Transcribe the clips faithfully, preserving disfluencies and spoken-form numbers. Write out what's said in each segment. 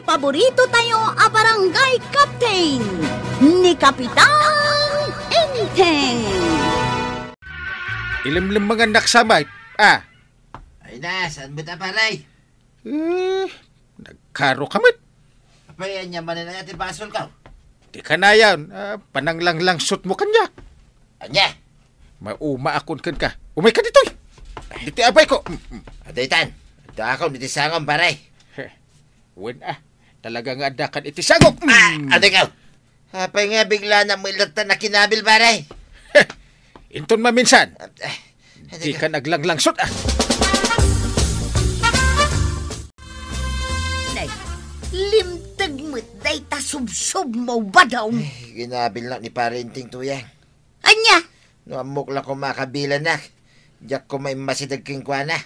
Paborito tayo a barangay captain, ni Kapitan Enteng. Ilimlimangan nak samay. Ah. Ay na, saan mo ta, pare? Eh, nagkaro ka met. Apay, ania manen aya ti basol ka? Di kanayon, ah, pananglanglangsot mo kanya. Ania? Mauma akon kenka. Umay ka ditoy. Ditoy abay ko. Mm, mm. Adaytan. Adda akon iti sangom, pare. Heh. Wen, ah. Talaga nga adda kan iti sangom. Ah, mm. Adaykaw. Apay nga bigla na mo ilat ta nakinabil, pare? Heh. Inton maminsan. Ah, ah, Di adaykaw. Ka naglanglangsot, ah. Nay, limteg met dayta subsob mo, Badong. Ay, ginabil na ni Pare Enteng, Tuyang. Ania? No ammok la koma a kabilanak, diak koma immasideg kenkuana.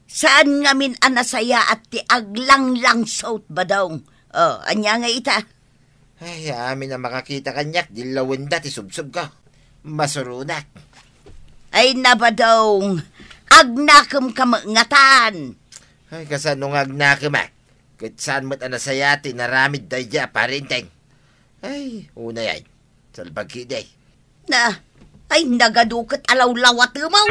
Saan ngamin a nasayaat ti aglanglangsot, Badong? O, ania nga ita? Ay, amin a makakita kaniak, di lawenda ti subsobko. Masuronak. Ay na, Badong, agnakemka met ngatan. Ay, kasano nga agnakemak? Ket saan met a nasayaat ti inaramid daydiay a Pare Enteng. Ay, unay ay. Salbag ketdi. Na, ay, nagadu ket alawlawatemaw.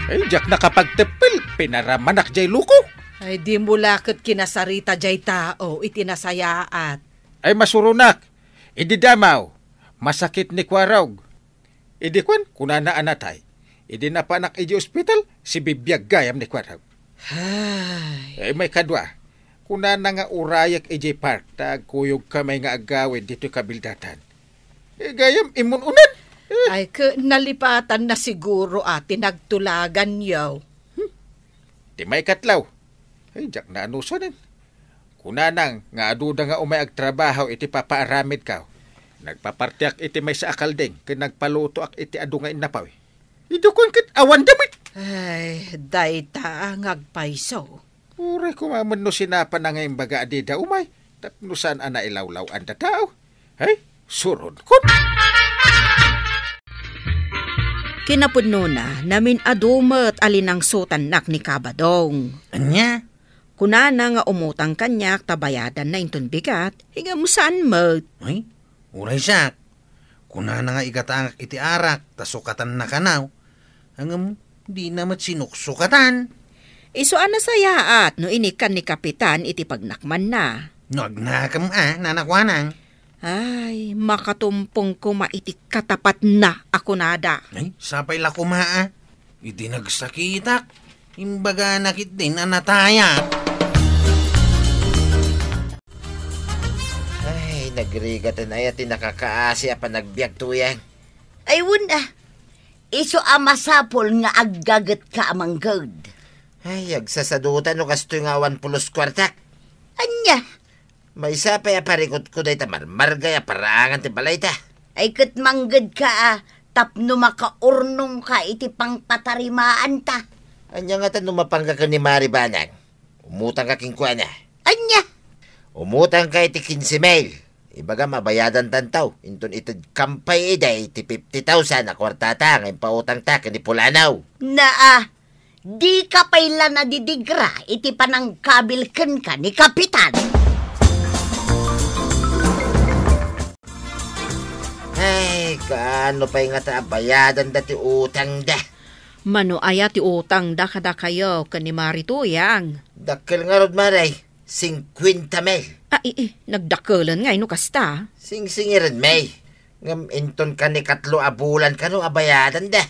Ay, diak nakapagteppel, pinaramanak diay loko. Ay, dimo la ket kinasarita diay tao iti nasayaat. Ay, masuronak. Idi damaw, masakit ni Kuarog. Idi kuan, kunana a natay. Idi napanak idiay ospital, sibibiag gayam ni Kuarog. Ay. Ay, maikadua, kunana nga urayek idiay park, ta agkuyogka may nga agawid ditoy kabildatan. Eh, gayam, imun-unan. Eh. Ay, ke, nalipatan na siguro, a, ti nagtulaganyo. Hmm. Ti maikatlo. Ay, diak naanusanen. Kunana nga aduda nga umay agtrabaho iti papaaramidko. Nagpapartiak iti maysa a kalding ken nagpalutoak iti adu nga innapaw. Idi kuan ket awan damit. Ay, dayta nga agpayso. Uray koma met no sinapana nga imbaga a dida umay, tapno saan a nailawlaw-an da tao. Ay, suronkon. Kinapudnona, namin-adu met a linangsotannak ni Kabadong. Ania? Kunana nga umutang kaniak ta bayadanna inton bigat, ngem saan met. Ay, uray siak. Kunana nga igatangak iti arak ta sukatanna kanaw. Ngem dina met sinuksukatan. Isu a nasayaat no inikkan ni Kapitan iti pagnakmanna. No agnakem a, nanakuanang. Ay, makatumpong koma iti katapatna a kunada. Ay, sapay la koma a. Idi nagsakitak, imbagana ketdin a natayak. Ay, nagrigaten aya ti nakakaasi a panagbiag, Tuyang. Ay, wen a. Isu a masapul nga aggagetka a mangged. Ay, agsasadutan no kastoy nga awan pulos kuartak. Ania? Maysa pay a parikutko dayta marmargay a paraangan ti balayta. Ay ket manggedka a tapno makaurnongka iti pangpatarimaanta. Ania ngata no mapangka ken ni Mari Banang? Umutangka kenkuana. Ania? Umutangka iti kinse mil. Ibagam a bayadantanto inton itedkam pay idiay ti fifty thousand a kuartata nga impautangta ken ni Pulanaw. Naa, dika pay la nadidigra iti panangkabil kenka ni Kapitan. Ay, kaano pay ngata a bayadanda ti utangda? Mano aya ti utangda kadakayo ken ni Mari Tuyang? Dakkel ngarud, Mari. Singkuenta mil. Ah, ii, nagdakkelen ngay no kasta. Singsingiren, May. Ngem inton kanikatlo a bulan kano a bayadanda.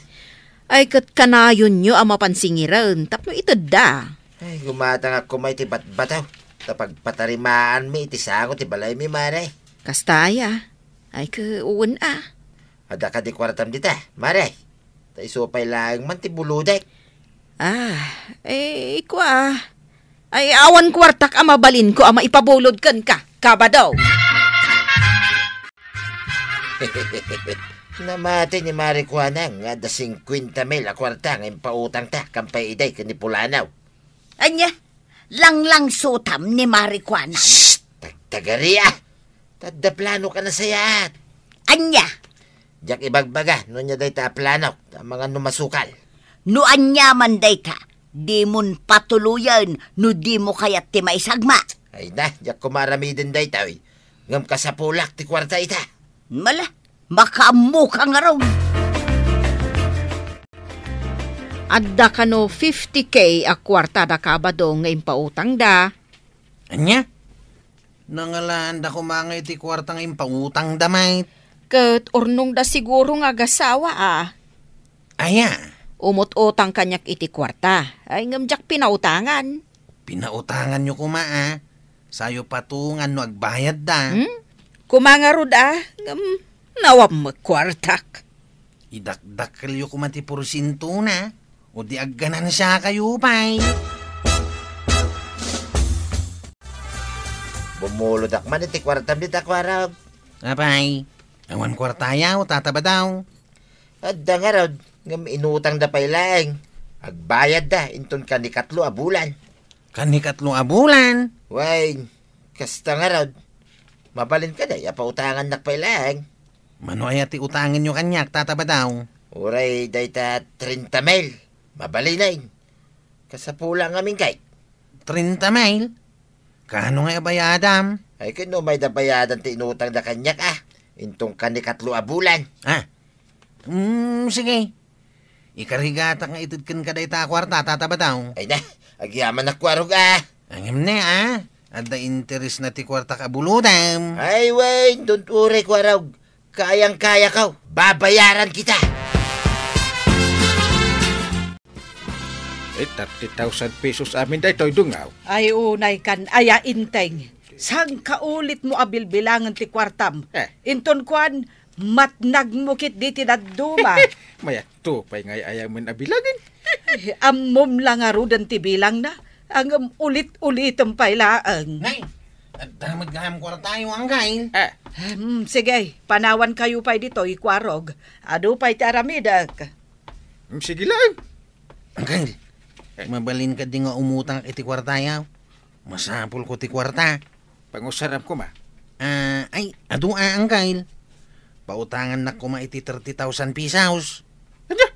Ay, ket kanayonyo a mapan singiren tapno itedda. Ay, gumatangak koma iti batbataw ta pagpatarimaanmi iti sango ti balaymi, Mare. Kasta aya. Ay, ke, wen a. Adda kadi kuartam dita, Mare? Ta isu pay laeng man ti bulodek. Ah, eh, kua. Ay, awan kuartak a mabalinko a maipabulod kenka, Kabado. Namati ni Mari Kuanang nga adda singkuenta mil a kuarta nga impautangta kan pay iday ken ni Pulanaw. Ania? Langlangsotam ni Mari Kuanang? Shh! Tagtagari a! Tadda planok a nasayaat. Ania? Diak ibagbaga no ania dayta a planok, ta amangan no masukal. No ania man dayta, Dimon patuloyen no dimo kayat ti maisagma. Ay na, diak koma aramiden daytoy. Ngem kasapulak ti kuarta ita. Mala, makaammoka ngarud. Adda kano fifty K a kuarta da Kabadong nga impautangda. Ania? Nangalaanda koma nga iti kuarta nga impautangda, met. Ket urnongda siguro nga agasawa, a. Aya? Umut-utang kaniak iti kuarta. Ay, ngem diak pinautangan. Pinautanganyo koma, a. Sayo patungan no agbayadda. Hmm? Koma ngarud, a. Ngem, nawammek kuartak. Idakdakkelyo koma ti porsientona, o di agganansiakayo pay. Bumulodak man iti kuartam dita, kuarog. Apay, awan kuartayaw, Tata Badaw? Adda ngarud, ngem inutangda pay laeng. Agbayadda inton kanikatlo a bulan. Kanikatlo a bulan? Wen, kasta ngarud. Mabalin kadi a pautangannak pay laeng? Mano aya ti utangenyo kaniak, Tata Badaw? Uray dayta trenta mil. Mabalinen. Kasapula ngamin kay. Trenta mil? Kaano nga ibayadam? Ay, ken no mayda bayadan ti inutangda kaniak, a. Inton kanikatlo a bulan. Ah. Hmm, sige. Ikarigatak nga ited kenka dayta a kuarta, Tata Badaw. Ay na, agyamanak, kuarog, a. Ngem ne, a. Adda interesna ti kuartak a bulodam. Ay, wen, don't worry, kuarog. Kayang-kayako. Babayaran kita. Eh, thirty thousand pesos amin daytoy, Dungaw. Ay, unay kan aya, Inteng. Sangkaulit mo a bilbilangen ti kuartam. Eh. Inton kuan, matnag mo ketdi ti dadduma. Mayat to pay nga ay-ayaw men a bilangen. Eh, ammom la ngaruden ti bilangna. Ngem ulit-ulitem pay laeng. Nay, adda met gayam kuartayo, Anggail. Eh. Hmm, sige, panawankayo pay ditoy, kuarog. Adu pay ti aramidek. Hmm, sige laeng. Anggail, eh, mabalin kadi nga umutang iti kuartayo? Masapulko ti kuarta. Pangusaram koma. Ah, ay, adu a, Anggail. Pautangannak koma iti thirty thousand pesos. Ania?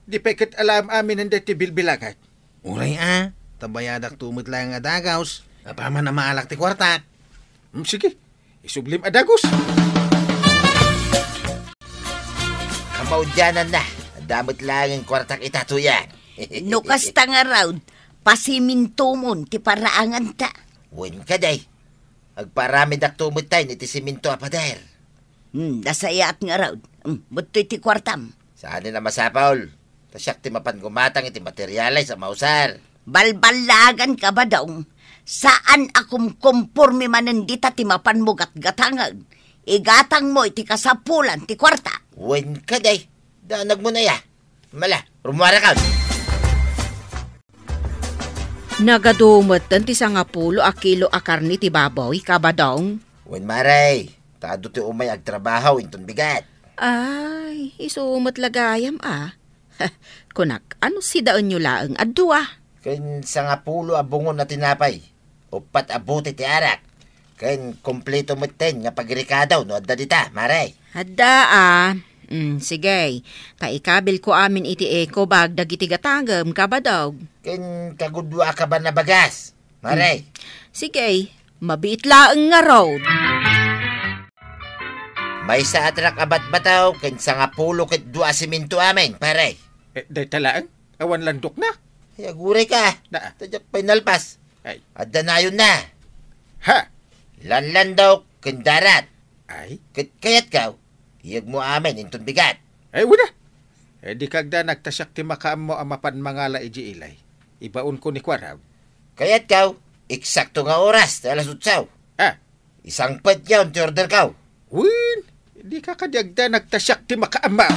Di pay ket alaem aminen daytoy bilbilangan? Uray a, ta bayadak to met laeng a dagus. Apaman a maalak ti kuartak. Hmm, sige. Isublim a dagus. Kamaudiananna, adda met laengen kuartak ita tuyak. No kasta ngarud, pasimintomon ti paraanganta. Wen kadi, agparamidakto met tayen iti siminto a pader. Hmm, nasayaat ngarud. Hmm, bettoy ti kuartam. Saanen a masapul. Ta siak ti mapan gumatang iti materials a mausar. Balballagan ka, Badong. Saan a kumkomporme manen dita ti mapanmo gatgatangen. Igatangmo iti kasapulan ti kuarta. Wen kadi, danagmo aya. Mala, rummuarakon. Nagadu metten ti sangapulo a kilo a karne ti baboy, Kabadong. Wen, Mare, ta adu ti umay agtrabaho inton bigat. Ay, isu met la gayam a. Kunak, ano sidaenyo laeng a dua? Ken sangapulo a bungon a tinapay, uppat a bote ti arak, ken kompleto metten nga pagrekado no adda dita, Mare. Adda a. Mm, sige. Ta ikabilko amin iti eco bag dagiti gatangem, Kabadong. Ken kagudua a kaban a bagas, Mare. Hmm. Sige, mabiit laeng ngarud. Maysa a trak a batbataw ken sangapulo ket dua a siminto amin, pare. Eh, dayta laeng? Awan landokna? Ay, aguray ka. Naa. Ta diak pay nalpas. Ay. Adda nayonna. Ha? Lanlandok ken darat. Ay? Ket kayatko, iyegmo amin inton bigat. Ay, wen a. Eh, dika agdanag ta siak ti makaammo a mapan mangala idiay ilay. Ibaonko ni kuarog. Kayatko, eksakto nga oras ti alas otso. Ah. Isangpetyon ti orderko. Wen, dika kadi agdanag ta siak ti makaammo.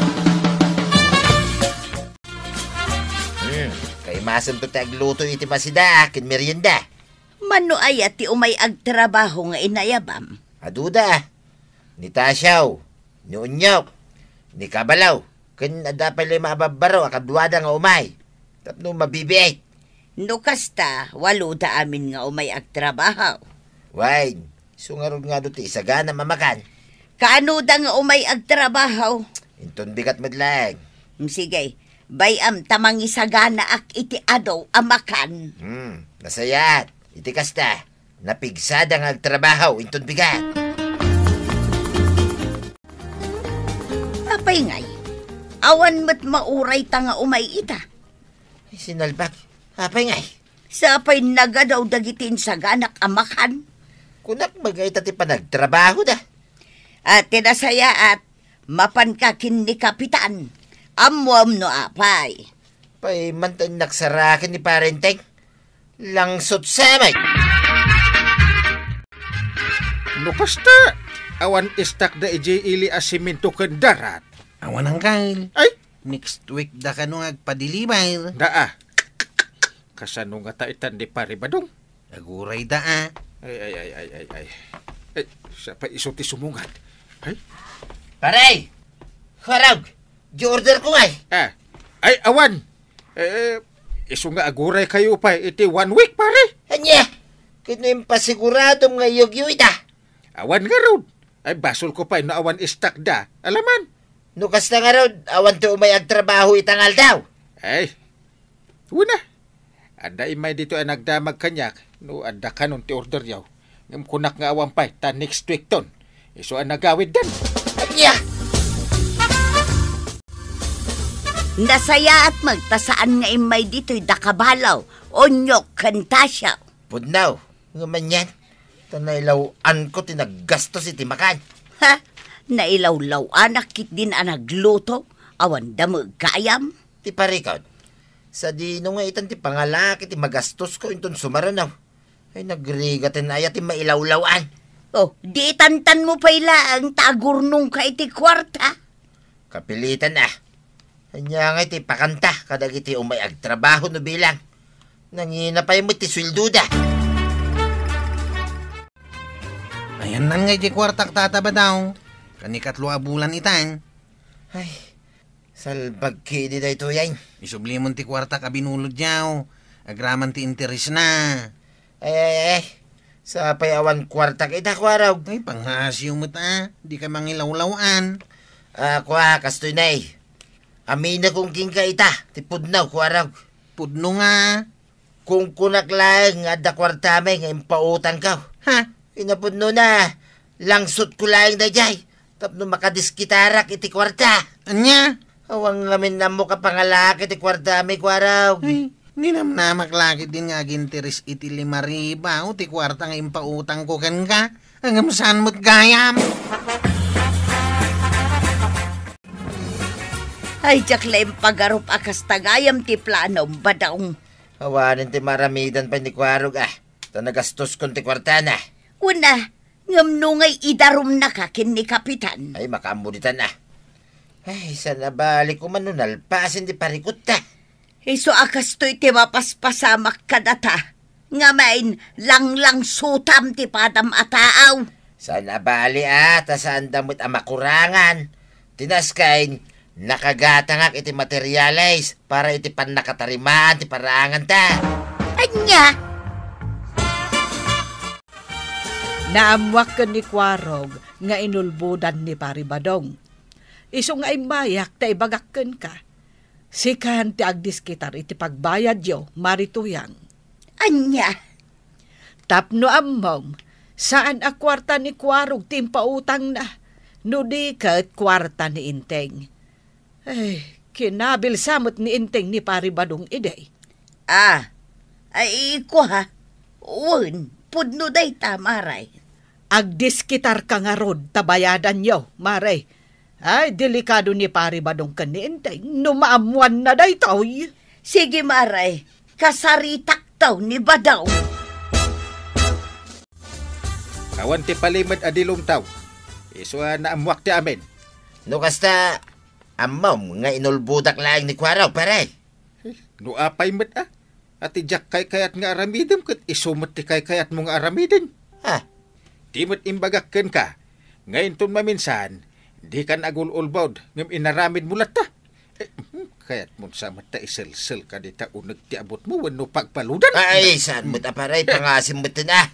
Hmm, kaimasento ti agluto iti masida ken merienda. Mano aya ti umay agtrabaho nga inayabam? Aduda. Ni Tasio, ni Unyok, ni Kabalo, ken adda pay lima a babbaro a kaduada nga umay tapno mabibiit. No kasta, waloda amin nga umay agtrabaho. Wen, isu ngarud nga adu ti isaganam a makan. Kaanoda nga umay agtrabaho? Inton bigat met laeng. Mm, sige, Bay-am ta mangisaganaak iti adu a makan. Hmm, nasayaat. Iti kasta, napigsada nga agtrabaho inton bigat. Apay ngay, awan met maurayta nga umay ita. Ay, sinalbag. Apay ngay? Sapay nagadaw dagiti insaganak a makan. Kunak, magayta ti panagtrabahoda. Iti nasayaat, mapanka ken ni Kapitan. Ammoam no apay. Pay, manten naksaraken ni Parenteng. Langsot samay. No kasta, awan istakda idiay ili a semento ken darat. Awan, Angkel. Ay? Next week da kano nga agpadeliver. Daa. Kasano ngata itan ni Pari Badong? Aguray da, a. Ay, ay, ay, ay, ay, ay. Ay, siya pa isu ti sumungad. Ay? Pare! Huarog! Di order ko ngay! Ah. Ay, awan! Eh, isu nga aguray kayo pa iti one week, pare. Ania? Kino impasiguradom nga iyugyo ita? Awan ngarud. Ay, basol ko pay no awan istak da. Alaman? No kasta ngarud, awan ti umay agtrabaho ita nga aldaw. Ay, una. Adda imay dito a nagdamag kaniak no adda kanon ti order yaw. Ngem kunak nga awan pay ta next week ton. Isu a nagawid dan. Ania? Nasayaat met ta saan nga immay ditoy da Kabalo, Onyok, ken Tasio. Pudno, ngem anian, ta nailaw-anko ti naggastos iti makan. Ha? Nailawlaw-anak ketdin a nagluto, awan da met gayam? Ti parikot, sadino nga itan ti pangalaak iti magastosko inton sumaruno? Ay, nagrigaten aya ti mailawlaw-an. Oh, di itantanmo pay laeng ta agurnongka iti kuarta? Kapilitan a. Ania ngay ti ipakanta kadagiti umay agtrabaho no bilang? Nangina pay met ti sueldoda. Ayannan ngay ti kuartak, Tata Badong. Kanikatlo a bulan itan. Ay, salbag ketdi daytoy ay. Isublimon ti kuartak a binulod yaw. Agraman ti interesna. Ay, ay, ay. Sapay awan kuartak ita, Kuarog. Ay, pangngasiw met a. Dika mangilawlaw-an. A, kua, kastoy nay. Aminakon kenka ita, ti pudno, Kuarog. Pudno nga? Kunkunak laeng nga adda kuartami nga impautangko. Ha? Kinapudnona, langsotko laeng daydiay tapno makadiskitarak iti kuarta. Ania? Awan ngamin ammo kapangalaak iti kuartami, Kuarog. Ay, ninamnamak la ketdin nga aginteres iti lima ribu ti kuarta nga impautangko kenka. Ngem saan met gayam? Ay, diak la impagarup a kasta gayam ti planom, Badong. Awanen ti maaramidan pay ni Kuarog, a. Ta nagastoskon ti kuartana. Kuna, ngem no ngay idarumnaka ken ni Kapitan. Ay, makaammo ditan a. Ay, saan a bali koma no nalpasen ti parikotta. Isu a kastoy ti mapaspasamak kadata. Ngamin, langlangsutam ti padam a taaw. Saan a bali a, ta saanda met a makurangan. Ti naskay, nakagatangak iti materiales para iti pannakatarimaan ti paraanganta. Ania? Naammoak ken ni Kuarog nga inulbodan ni Pari Badong. Isu nga immayak ta ibagak kenka. Sikan ti agdiskitar iti pagbayadyo, Mari Tuyang. Ania? Tapno ammom, saan a kuarta ni Kuarog ti impautangna, no di ket kuarta ni Enteng. Ay, kinabilsa met ni Enteng ni Pari Badong idi. A, ay, kua. Wen, pudno dayta, Mari. Agdiskitarka ngarud ta bayadanyo, Mari. Ay, delikado ni Pari Badong ken ni Enteng no maammoanna daytoy. Sige, Mari, kasaritakto ni Badong. Awan ti palimed a dilumtaw. Isu a naammoak ti amin. No kasta, ammom nga inulbodak laeng ni Kuarog, pare. No apay met a, a ti diak kaykayat nga aramidem ket isu met ti kaykayatmo nga aramiden. Ha? Di met imbagak kenka nga inton maminsan, dikan agul-ulbod ngem inaramidmo latta. Eh, hmm, kayatmon sa met ta iselselka dita uneg ti abutmo wenno pagbaludan? Ay, saan met a pare, pangasim met ten a.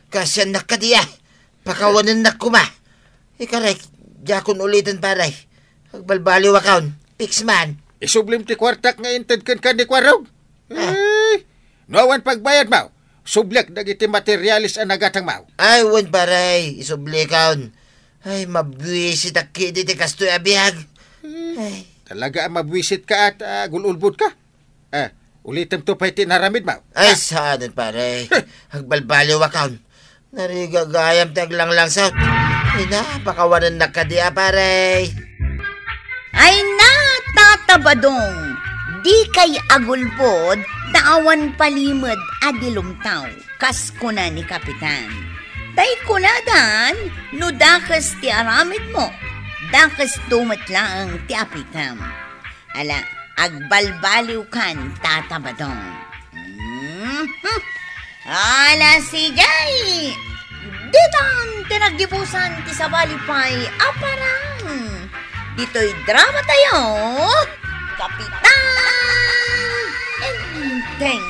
Kasiannak kadi a. Pakawanennak koma. Ikarek, diakon uliten pare. Agbalbaliwakon. Fix man. Isublim ti kuartak nga inted kenka ni Kuarog. Ah. Eh, no awan pagbayadmo, subliak dagiti materialis a nagatangmo. Ay, wen, pare, isublikon. Ay, mabwisitak kidi ti kastoy a biag. Eh, ay. Talaga a mabwisitka at, ah, agul-ulbodka. Eh, ulitemto pay ti inaramidmo. Ay, ah, saanen, pare. Agbalbaliwakon. Narigagayam ti aglanglangsot. Ay na, pakawanennak kadi a, pare. Ay na, Tata Badong, dikay agulbod ta awan palimed a di lumtaw, kas kuna ni Kapitan. Tay kunadan, no dakes ti aramidmo, dakesto met laeng ti apitem. Ala, agbalbaliwkan, Tata Badong. Mhm. Ala, sige! Ditan ti naggibusan ti sabali pay a parang. Ditoy drama tayo, Kapitan Enteng.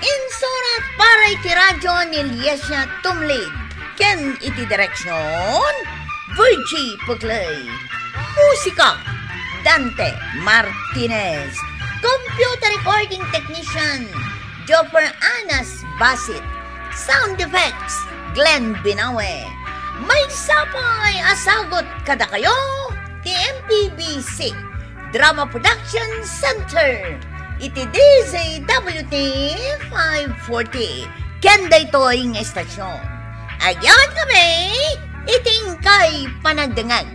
Insurat para iti radyo ni Liesia Tumlid, ken iti direksyon, Virgie Puclay. Musika, Dante Martinez. Computer recording technician, Joffer Anas Basit. Sound effects, Glenn Binawe. Maysa pay a sagut kadakayo ti M P B C Drama Production Center iti D Z W T five forty. Ken daytoy nga istasyon, agyamankami iti inkay panagdengngeg.